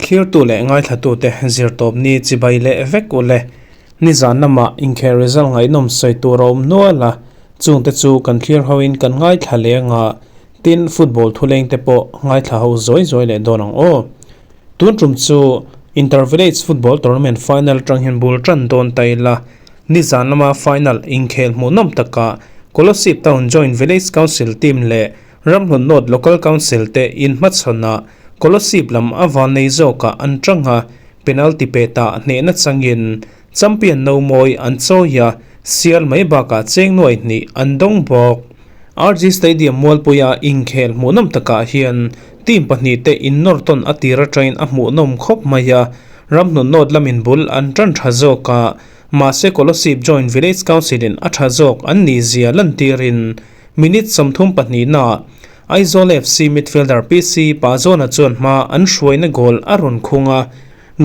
Thlirtu leh ngaithlatute zirtawpni chibai leh vek u le. Nizan lamah inkhel result ngaihnawm sawi tur a awm nual a, chungte chu kan thlir hoin kan ngaithla leng a, tin football thuleng te pawh ngaithla ho zawi zawi leh dawn ang aw. Tun tum chu Inter Village Football Tournament final atang hian bul tan dawn ta ila, nizan lama final inkhel hmuhnawm takah Kolasib Town Joint Village Council team leh Ramhlun North Local Council te inhmachhawnah Kolasib lam a van nei zawkah an tang a, penalty pe ta hnehna changin champion no mawi an chawi a, sial mai bakah cheng nuai hnih an dawng bawk. RG Stadium mualpuia inkhel hmuhnawm takah hian team pahnihte innawr tawn a tir atangin a hmuhnawm khawp mai a, Ramhlun North lamin bul an tan tha zawk a, mahse Kolasib Joint Village Council-in a tha zawk an nih zia lantirin Minute 32 naah Aizawl FC midfielder PC Pazawna chuan hma an hruaina goal a rawn khung a,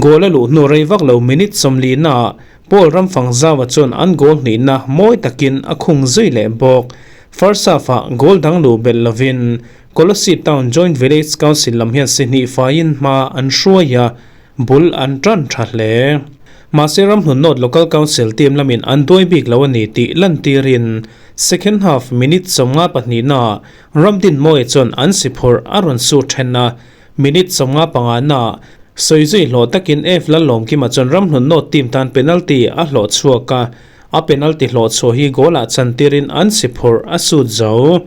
goal a luh hnu rei vak lo minute 40 naah Paul Ramfangzaua chuan an goal hnihna mawi takin a khung zui leh bawk. First half-ah goal dang luh belh lovin Kolasib Town Joint Village Council lam hian si hnih faiin hma an hruai a, bul an tan tha hle. Mahse Ramhlun North Local Council team lamin an duai bik lo a ni tih lantirin second half minute 52 naah Ramdinmawia chuan an si phawrh a rawn su then a, minute 55 naah Sawizui hlawh takin F Lallawmkima chuan Ramhlun North team tan penalty a hlawh chhuak a, a penalty hlawh chhuah hi goal ah chantirin an si phawrh a sut zo.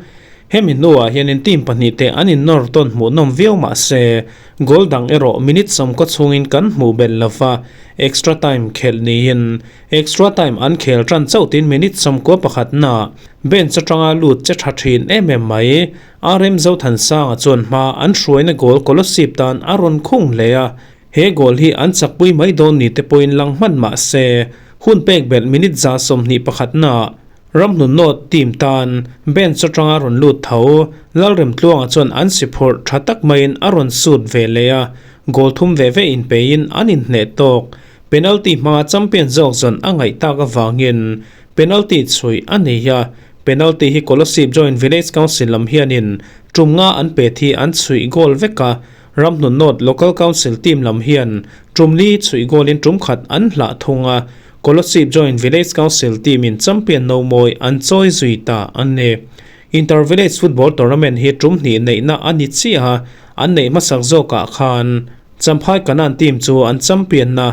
Hemi hnuah hianin team pahnihte an innawr tawn hmuhnawm viau mah se, goal dang erawh minute 90 chhungin kan hmuh belh lo va, extra time khelh niin extra time an khel tan chauh tin minute 91 naah bench atanga lut che tha thin em em mai. RM Zothansanga chuan hma an hruaina goal Kolasib tan a rawn khung hle a, he goal hi an chakpui mai dawn ni te pawhin lang hman mah se, hun pek belh minute 121 naah Ramhlun North team tan bench atanga rawn lut tho Lalremtluanga chuan an si phawrh tha tak maiin a rawn sut ve leh a, goal thum ve ve inpeiin an inhneh tawk. Penalty hmanga champion zawk zawn a ngaih tak avangin penalty chhui a nei a, penalty hi Kolasib Joint Village Council lam hianin tum nga an pet hi an chhuih goal vek a, Ramhlun North Local Council team lam hian tum li chhuih goal in tum khat an hlah thung a, Kolasib Joint Village Council team in champion no mawi an chawi zui ta a ni. Inter Village Football Tournament hi tum hnih neihna a ni chiah a, an neih hmasak zawkah khan Champhai Kanan team chu an champion na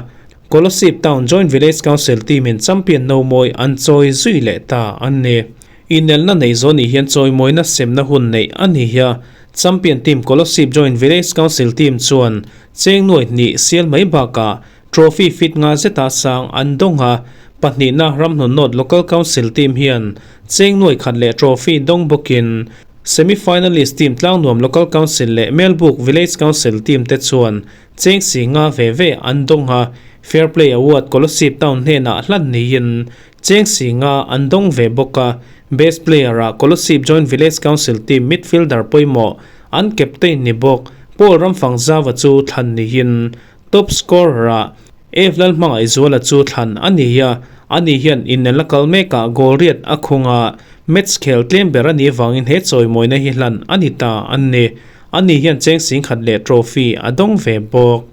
Kolasib Town Joint Village Council team in champion no mawi an chawi zui leh ta a ni. Inelna nei zawh ni hian chawimawina semna hun neih a ni a, champion team Kolasib Joint Village Council team chuan cheng nuai hnih sial mai bakah Trophy fit nga zeta sang an dawng a, pahnihna Ramhlun North Local Council team hian cheng nuai khat leh trophy dawng bawkin semi-finalist team Tlangnuam Local Council leh Melbuk Village Council team te chuan cheng si nga ve ve an dawng a, Fair Play Award Kolasib Town hnenah hlan niin cheng si nga an dawng ve bawk a, Best Player ah Kolasib Joint Village Council team midfielder pawimawh an captain ni bawk Paul Ramfangzaua chu thlan niin Top scorer ah F Lalhmangaihzuala chu thlan a ni a, ani hian inelna kal mekah goal riat a khung a, match khel tlem ber a nih avangin he chawimawina hi hlan a ni ta a ni. Ani hian cheng singkhat leh trophy a dawng ve bawk.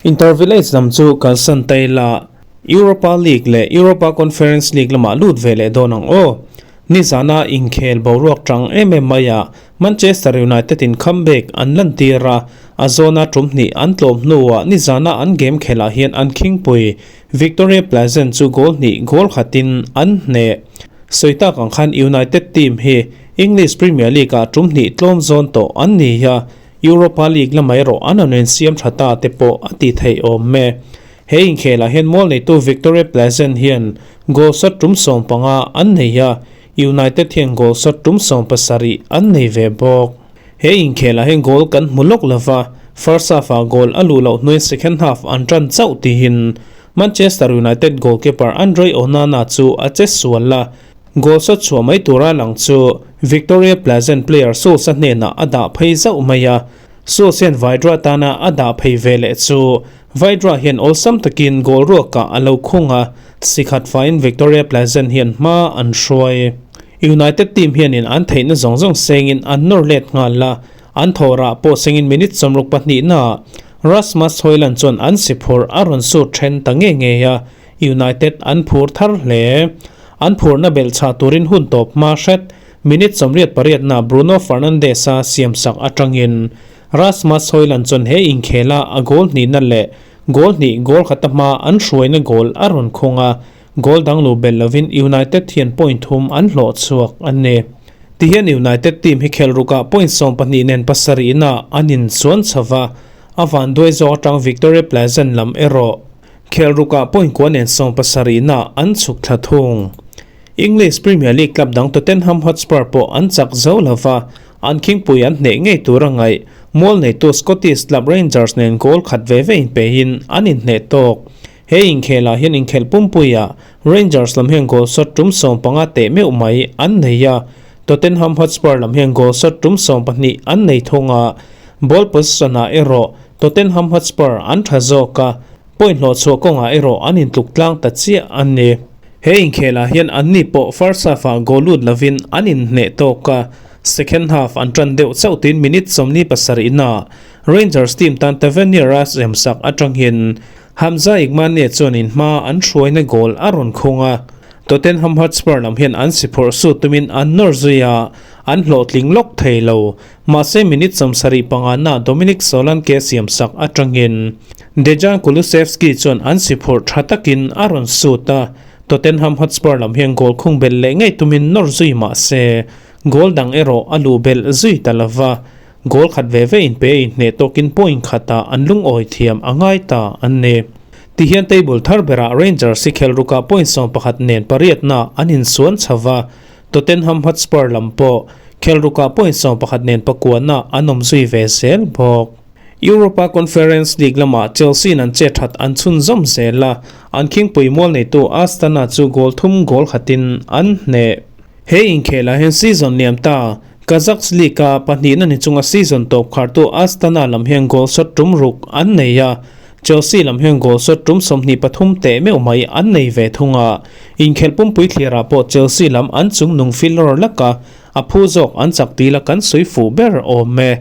Inter Village lam chu kalsan ta ila, Europa League leh Europa Conference League lamah lut ve leh dawn ang aw. Nizana inkhel boruak tang em em mai a, Manchester United in comeback an lantir a, a zawna tum hnih an tlawm hnuah nizana an game khelh ah hian an khingpui Victoria Plzen chu goal hnih goal khatin an hneh. Sawi tak ang khan United team hi English Premier League ah tum hnih tlawm zawn tawh an ni a, Europa League lamah erawh an rawn insiam tha ta te pawh a ti theih awm e. He inkhelah hian mual neitu Victoria Plzen hian goal shot tum 15 an nei a, United hian goal shot tum 17 an nei ve bawk. He inkhelah hian goal kan hmu lawk lova, first half ah goal a luh loh hnuin second half an tan chauh tihin Manchester United goalkeeper Andre Onana chu a che sual a, goal shot chhuah mai tura lang chu Victoria Plzen player Sousa hnenah a dah phei zauh mai a, Sousa hian Vydra tana a dah phei ve leh chu Vydra hian awlsam takin goal ruakah a lo khung a, sikhat faiin Victoria Plzen hian hma an hruai. United team hianin an theihna zawng zawng sengin an nawr let nghal a, an thawhrah pawh sengin minute 62 naah Rasmus Hojlund chuan an si phurh a rawn sut then ta nge ngei a, United an phur thar hle. An phurna belhchhah turin hun tawp hma hret, minute 88 na Bruno Fernandes-a siamsak atangin Rasmus Hojlund chuan he inkhela a goal hnihna leh goal hnih goal khata hma an hruaina goal a rawn khung a, goal dang luh belh lovin United hian point thum an hlawh chhuak a ni. Tihian United team hi khelh rukah point 12 nen pasarihna an inchuan chho va, a vanduai zawk atang Victoria Plzen lam erawh khelh rukah point kua nen 17na an chhuk thla thung. English Premier League club dang Tottenham Hotspur pawh an chak zo lo va, an khingpui an hneh ngei tur a ngaih. Mual neitu Scottish club Rangers nen goal khat ve ve inpeihin an inhneh tawk. He inkhelah hian inkhelh pumpuiah Rangers lam hian goal shot tum 15 teh meuh mai an nei a, Tottenham Hotspur lam hian goal shot tum 12 an nei thung a, ball possession-ah erawh Tottenham Hotspur an tha zawk a, point hlawh chhuah kawngah erawh an intluk tlang ta chiah a ni. He inkhelah hian anni pawh first half-ah goal lut lovin an inhneh tawk a, second half an tan deuh chauh tiin minute 47-ah Rangers team tan Tavernier-a zemsak atangin Hamza Igmane chuanin hma an hruaina goal a rawn khung a, Tottenham Hotspur lam hian an si phawrh su tumin an nawr zui a, an hlawhtling lawk thei lo. Mahse minute 75 na Dominic Solanke siamsak atangin Dejan Kulusevski chuan an si phawrh tha takin a rawn sut a, Tottenham Hotspur lam hian goal khung belh leh ngei tumin nawr zui mahse goal dang erawh a luh belh zui ta lova. Goal khat ve ve inpe inhneh tawkin point khatah an lungawi thiam a ngai ta an ni. Tihian table thar berah Rangers hi khel rukah point 11 nen pariatna an insuan chho va, Tottenham Hotspur lam pawh khel rukah point 11 nen pakuana an awm zui ve zel bawk. Europa Conference League lamah Chelsea in an che that an chhunzawm zel a, an khingpui mual neitu Astana chu goal thum goal khatin an hneh. He inkhelah hian season liam ta Kazakhs League-a pahnihna ni chunga season tawp khartu Astana lam hian goal shot tum ruk an nei a, Chelsea lam hian goal shot tum 23 teh meuh mai an nei ve thung a. Inkhelh pumpui thlirah pawh Chelsea lam an chung nung filawr laka a phu zawk an chak tila kan sawi fuh ber awm e.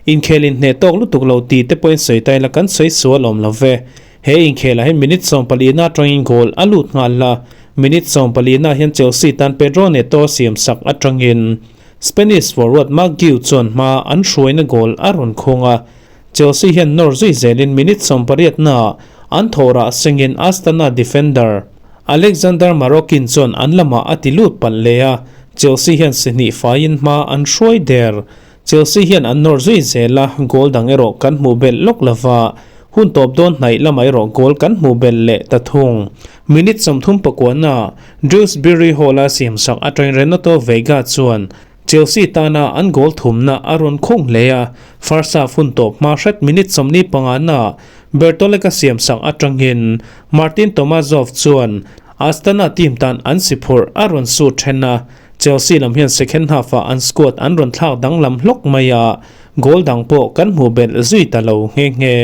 Inkhelh inhneh tawk lutuk lo ti te pawhin sawi ta ila kan sawi sual awm lo ve. He inkhelah hian minute 14 atangin goal a lut nghal la, minute 14 hian Chelsea tan Pedro Neto siamsak atangin Spanish forward Marc Guiu chuan hma an hruaina goal a rawn khung a, Chelsea hian nawr zui zelin minute 80 na an thawhrah sengin Astana defender Alexander Marokin chuan an lamah a ti lut palh leh a, Chelsea hian si hnih faiin hma an hruai der. Chelsea hian an nawr zui zel a, goal dang erawh kan hmuh belh lawk lova, hun tawp dawn hnaih lamah erawh goal kan hmuh belh leh ta thung. Minute 39 na Dewsbury Hall-a siamsak atangin Renato Veiga chuan Chelsea tana an goal thumna a rawn khung hle a, first half hun tawp hma hret minute 45 na Bertoleka siamsak atangin Martin Tomazov chuan Astana team tan an si phurh a rawn sut then a, Chelsea lam hian second half-ah an squad an rawn thlak danglam hlawk mai a, goal dang pawh kan hmuh belh zui ta lo nghe nghe.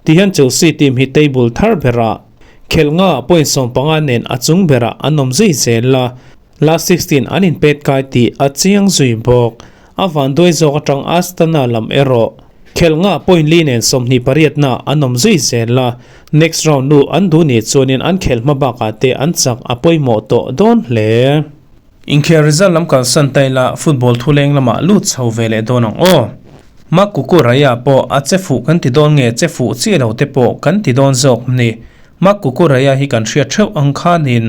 Tihian Chelsea team hi table thar berah khelh nga point 15 nen a chung berah an awm zui zel a, last 16 an inpet kai tih a chiang zui bawk. A vanduai zawk atang Astana lam erawh khelh nga point li nen 28 na an awm zui zel a, next round nu an duh ni chuanin an khelh hma bakah te an chak a pawimawh tawh dawn hle. Inkhel result lam kalsan ta ila football thuleng lamah lut chho ve leh dawn ang aw. Marc Cucurella pawh a che fuh kan ti dawn nge che fuh chiah lo te pawh kan ti dawn zawk ni. Marc Cucurella hi kan hriat theuh ang khanin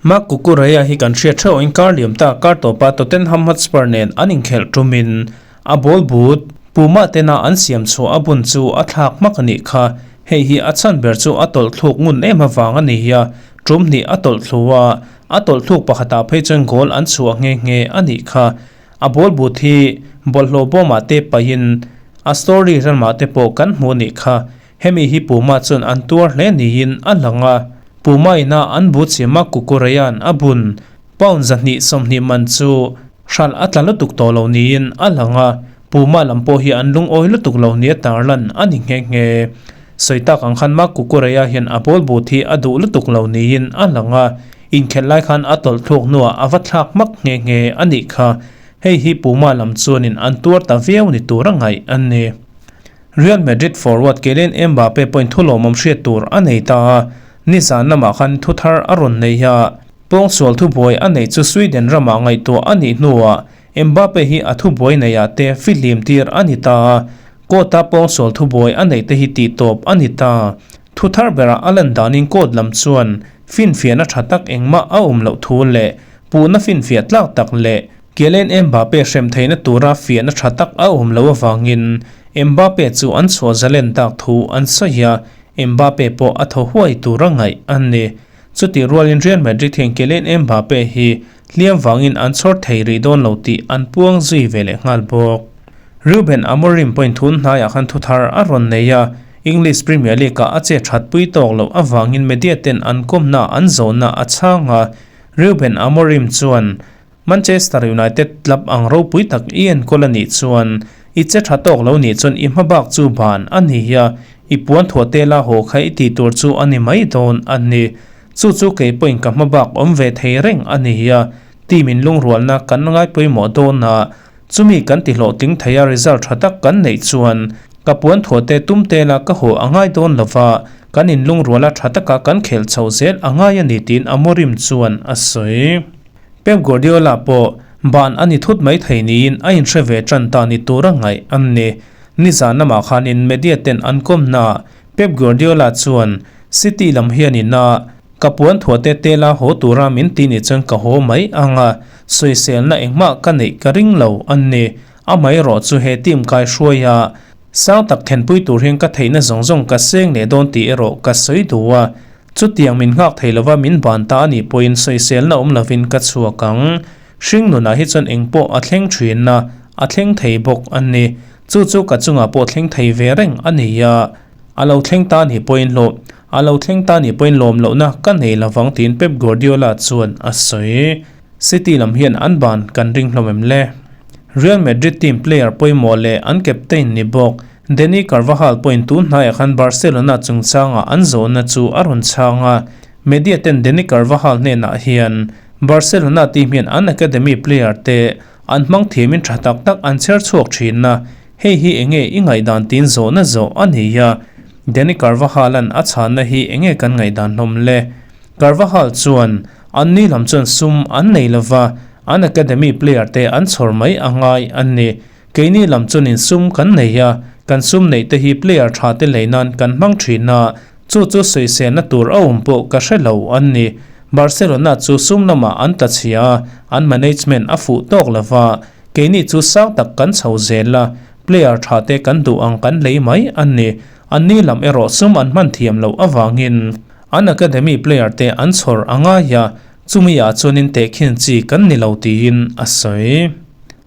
Marc Cucurella hi kan hriat theuh angin kar liam ta kar tawpa Tottenham Hotspur nen an inkhelh tumin a ball but Puma tena an siam chhuah a bun chu a thlak hmak a nih kha. Hei hi a chhan ber chu a tawlh thluk ngun em avang a ni a, tum hnih a tawlh thlu a, a tawlh thluk pakhatah phei chuan goal an chhuah nghe nghe a nih kha. A ball but hi bawlhhlawh bawmah te pahin a story ramah te pawh kan hmu a nih kha. Hemi hi Puma chuan an tuar hle niin a lang a, Puma ina an but siama Cucurella-a'n a bun pound 220 man chu hralh a tla lutuk tawh lo niin a lang a, Puma lam pawh hi an lungawi lutuk lo nia tarlan a ni nghe nghe. Sawi tak ang khan Marc Cucurella hian a ball but hi a duh lutuk lo niin a lang a, inkhelh lai khan a tawlh thluk hnuah a va thlak hmak nghe nghe a nih kha. Hei hi Puma lam chuanin an tuar ta viau ni tur a ngaih a ni. Real Madrid forward Kylian Mbappe pawhin thu lawmawm hriat tur a nei ta a, nizan lamah khan thu thar a rawn nei a. Pawngsual thubuai a neih chu Sweden ramah ngaihtuah a nih hnuah Mbappe hi a thubuai neiah te fihlim tir a ni ta a, court-a pawngsual thubuai a neih te hi tihtawp a ni ta. Thu thar berah a lan danin court lam chuan finfiahna tha tak engmah a awm loh thu leh puhna finfiah tlak tak leh Kylian Mbappe hrem theihna tura fiahna tha tak a awm loh avangin Mbappe chu an chhuah zalen tak thu an sawi a, Mbappe pawh a thaw huai tura ngaih a ni. Chutih rualin Real Madrid hian Kylian Mbappe hi hliam vangin an chhawr thei rih dawn lo tih an puang zui ve leh nghal bawk. Ruben Amorim pawhin thun hnaiah khan thuthar a rawn nei a, English Premier League-ah a che thatpui tawk loh avangin media ten an kawmna an zawhna a chhang a, Ruben Amorim chuan Manchester United club ang ropui tak i enkawl a nih chuan i che tha tawk lo nih chuan i hmabak chu ban a ni a, i puan thuah te la haw kha i tih tur chu a ni mai dawn a ni. Chu chu kei pawhin ka hmabak awm ve thei reng a ni a, team in lungrualna kan ngai pawimawh dawn a, chumi kan ti hlawhtling thei a result tha tak kan neih chuan ka puan thuah te tum te la ka haw a ngai dawn lova, kan in lungruala tha taka kan khelh chhoh zel a ngai a ni tiin Amorim chuan a sawi. Pep Guardiola pawh ban a ni thut mai thei niin a inhre ve tan ta ni tura ngaih an ni. Nizan lamah khanin media ten an kawmnaah Pep Guardiola chuan City lam hianin a ka puan thuah te tela haw tura min ti ni chuan ka haw mai ang a, sawiselna engmah ka neih ka ring lo an ni. Amaherawh chu he team kai hruai a sang tak thenpui tur hian ka theihna zawng zawng ka seng leh dawn tih erawh ka sawi duh a. Chutiang min nghak thei lova min ban ta a nih pawhin sawiselna awm lovin ka chhuak ang. Hring nunah hi chuan eng pawh a thleng thin a, a thleng thei bawk a ni. Chu chu ka chungah pawh thleng thei ve reng a ni a. A lo thleng ta nih pawhin hlawh, a lo thleng ta nih pawhin lawm lohna ka nei lovang tiin Pep Guardiola chuan a sawi. City lam hian an ban kan ring hlawm em le? Real Madrid team player pawimawh leh an captain ni bawk Dani Carvajal pawhin tun hnaiah khan Barcelona chungchangah an zawhna chu a rawn chhang a, media ten Dani Carvajal hnenah hian Barcelona team hian an academy player te an hmang thiamin tha tak tak an chher chhuak thin a, hei hi enge i ngaihdan tiin zawhna zawh a ni a, Dani Carvajal-a'n a chhanna hi enge kan ngaihdan hlawm le? Carvajal chuan Anni lam chuan sum an nei lova, an academy player te an chhawr mai a ngai a ni. Keini lam chuanin sum kan nei a, kan sum neih te hi player tha te lei nan kan hmang thin a, chu chu sawiselna tur a awm pawh ka hre lo an ni. Barcelona chu sum lamah an tla chhia a, an management a fuh tawk lova, keini chu sang tak kan chho zel a, player tha te kan duh ang kan lei mai a ni. Anni lam erawh sum an hman thiam loh avangin. An academy player te an chhawr a ngai a, chumi ah chuanin tehkhin chi kan ni lo tiin a sawi.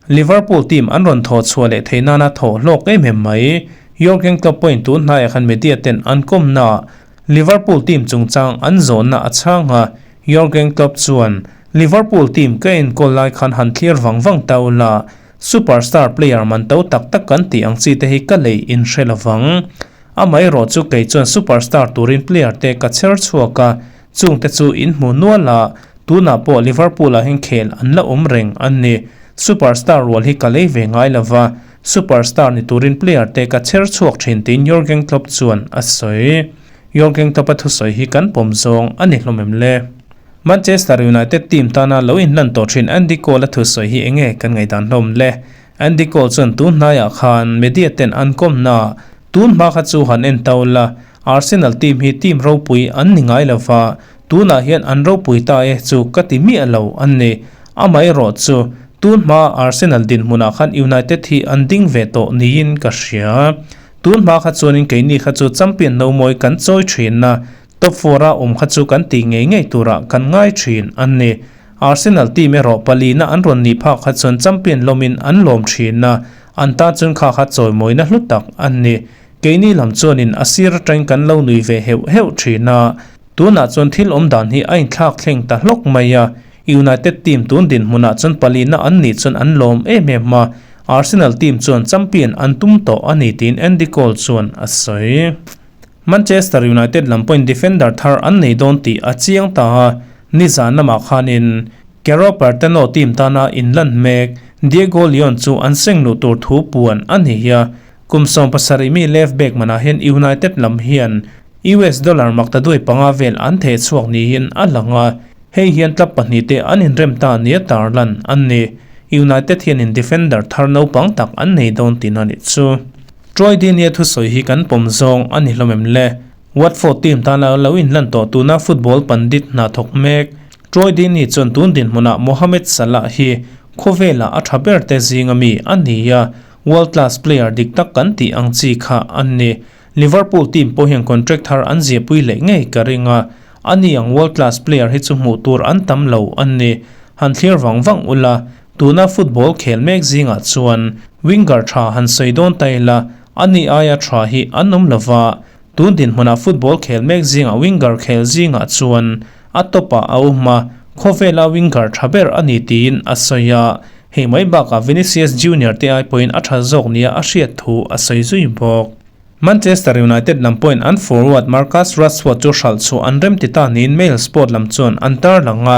Liverpool team an rawn thawh chhuah leh theih nana thawh hlawk em em mai. Jurgen Klopp pawhin tun hnaiah khan media ten an kawmna ah Liverpool team chungchang an zawnna a chhang a, Jurgen Klopp chuan, Liverpool team ka enkawl lai khan han thlir vang vang ta ula, superstar player man to tak tak kan tih ang chi te hi ka lei inhre lovang. Amaherawh chu kei chuan superstar turin player te ka chher chhuak a, chung te chu in hmu nual a, tunah pawh Liverpool ah hian khel an la awm reng a ni. Superstar rual hi ka lei ve ngai lo va, superstar ni turin player te ka chher chhuak thin tiin Jurgen Klopp chuan a sawi. Jurgen Klopp a thusawi hi kan pawm zawng a ni hlawm em le? Manchester United team tana lo inlan tawh thin Andy Cole a thusawi hi enge kan ngaihdan hlawm le? Andy Cole chuan tun hnaiah khan media ten an kawmna tun hma kha chu han en tau la, Arsenal team hi team ropui an ni ngai lova, tunah hian an ropui ta e chu ka ti miah lo an ni. Amaherawh chu tun hma Arsenal dinhmunah khan United hi an ding ve tawh niin ka hria. Tun hma kha chuanin keini kha chu champion no mawi kan chawi thin a, Top four a awm kha chu kan tih ngei ngei turah kan ngai thin an ni. Arsenal team erawh palina an rawn nih phak kha chuan champion lawmin an lawm thin a, an tan chuan kha kha chawimawina hlu tak an ni. Keini lam chuanin a sir atangin kan lo nui ve heuh heuh thin a, tunah chuan thil awm dan hi a inthlak thleng ta hlawk mai a, United team tun dinhmunah chuan palina an nih chuan an lawm em em a, Arsenal team chuan champion an tum tawh a ni tiin Andy Cole chuan a sawi. Manchester United lam pawhin defender thar an nei dawn tih a chiang ta a, nizan lamah khanin Caro Parteno team tana inlan mek Diego Leon chu an seng luh tur thu puan a ni a. Kum 70 mi left back manah hian United lam hian US dollar maktaduai panga vel an theh chhuak niin a lang a, hei hian club pahnihte an inrem ta nia tarlan an ni. United hianin defender thar naupang tak an nei dawn tihna nih chu. Troy Deeney-a thusawi hi kan pawm zawng a ni hlawm em le? Watford team tana lo inlan tawh tuna football pandit hna thawk mek Troy Deeney chuan tun dinhmunah Mohamed Salah hi khawvelah a tha ber te zinga mi a ni a, world class player dik tak kan tih ang chi kha a ni. Liverpool team pawh hian contract thar an ziahpui leh ngei ka ring a, ani ang world class player hi chu hmuh tur an tam lo a ni. Han thlir vang vang ula, tuna football khel mek zingah chuan winger tha han sawi dawn ta ila, ani aia tha hi an awm lova, tun dinhmunah football khel mek zingah winger khel zingah chuan a top ah a awm a, khawvela winger tha ber a ni tiin a sawi a, hei mai bakah Vinicius Junior te ai pawhin a tha zawk nia a hriat thu a sawi zui bawk. Manchester United lam pawhin an forward Marcus Rashford chu hralh chhuah an rem ti ta niin Mail Sport lam chuan an tarlang a,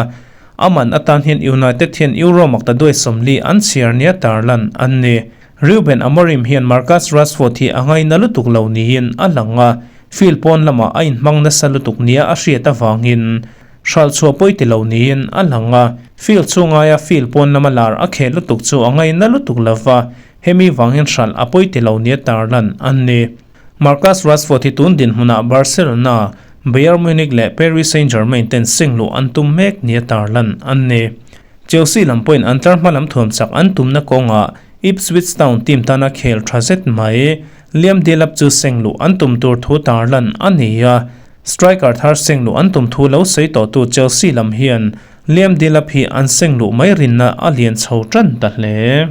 a man atan hian United hian Euro makta duai 40 an chhiar nia tarlan an ni. Ruben Amorim hian Marcus Rashford hi a ngaina lutuk lo niin a lang a, field pawn lamah a inhmang nasa lutuk nia a hriat avangin hralh chhuah pawi ti lo niin a lang a, field chhungaia field pawn lama lar a kheh lutuk chu a ngaina lutuk lova, Hemi vang hian hralh a pawi ti lo nia tarlan an ni. Marcus Rashford hi tun dinhmunah Barcelona, Bayern Munich leh Paris Saint-Germain ten seng luh an tum mek nia tarlan an ni. Chelsea lam pawhin an tlar hma lam thuam chak an tumna kawngah Ipswich Town team tana khel tha zet mai Liam Delap chu seng luh an tum tur thu tarlan a ni a. Striker thar seng luh an tum thu lo sawi tawhtu Chelsea lam hian Liam Delap hi an seng luh mai rinna a lian chho tan ta hle.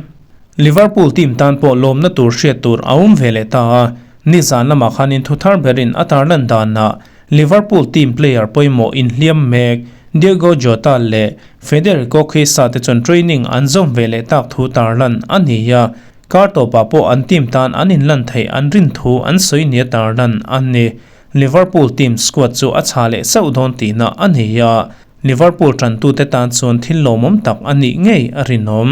Liverpool team tan pawh lawmna tur hriat tur a awm ve leh ta a, nizan lamah khanin thu thar berin a tarlan danah Liverpool team player pawimawh inhliam mek Diogo Jota leh Federico Chiesa te chuan training an zawm ve leh tak thu tarlan a ni a, kar tawpah pawh an team tan an inlan theih an rin thu an sawi nia tarlan a ni. Liverpool team squad chu a chha leh sauh dawn tihna a ni a, Liverpool tantute tan chuan thil lawmawm tak a nih ngei a rinawm.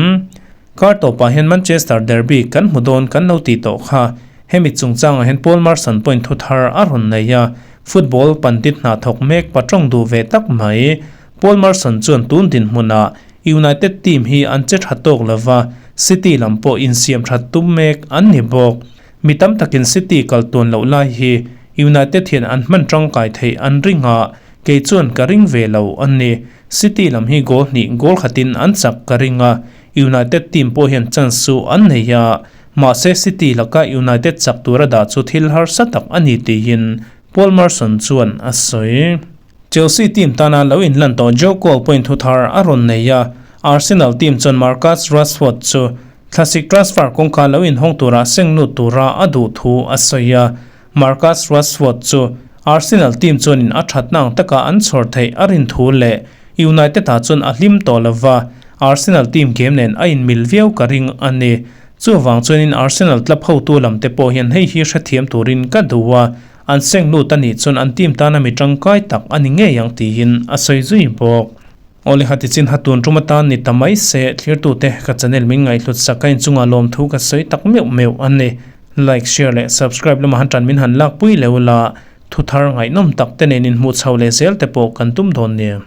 Kar tawpah hian Manchester derby kan hmu dawn kan lo tih tawh kha. Hemi chungchangah hian Paul Merson pawhin thu thar a rawn nei a, football pandit hna thawk mek patawng duh ve tak mai. Paul Merson chuan tun dinhmunah United team hi an che tha tawk lova, City lam pawh insiam that tum mek an ni bawk. Mi tam takin City kal tawn loh lai hi United hian an hman tangkai theih an ring a, kei chuan ka ring ve lo a ni. City lam hi goal hnih goal khatin an chak ka ring a, United team pawh hian chance chu an nei a, mahse City laka United chak tura dah chu thil harsa tak a ni tiin Paul Merson chuan a sawi. Chelsea team tana lo inlan tawh Joe Cole pawhin thu thar a rawn nei a, Arsenal team chuan Marcus Rashford chu thlasik transfer kawngka lo inhawng tura seng lut tura a duh thu a sawi a, Marcus Rashford chu Arsenal team chuanin a thatna ang taka an chhawr theih a rin thu leh United-ah chuan a hlim tawh lova, Arsenal team game nen a inmil viau ka ring a ni. Chuvang chuanin Arsenal club hotu lam te pawh hian hei hi hrethiam turin ka duh a, an seng lut a nih chuan an team tana mi tangkai tak a ni ngei ang tiin a sawi zui bawk. Awle hati chin ha tun tum atan ni ta mai se, thlirtute ka channel min ngaihhlut sak ka inchungah lawmthu ka sawi tak meuh meuh a ni. Like, share leh subscribe lamah han tan min han lakpui leu la, thu thar ngaihnawm tak te nen inhmuh chho leh zel te pawh kan tum dawn nia.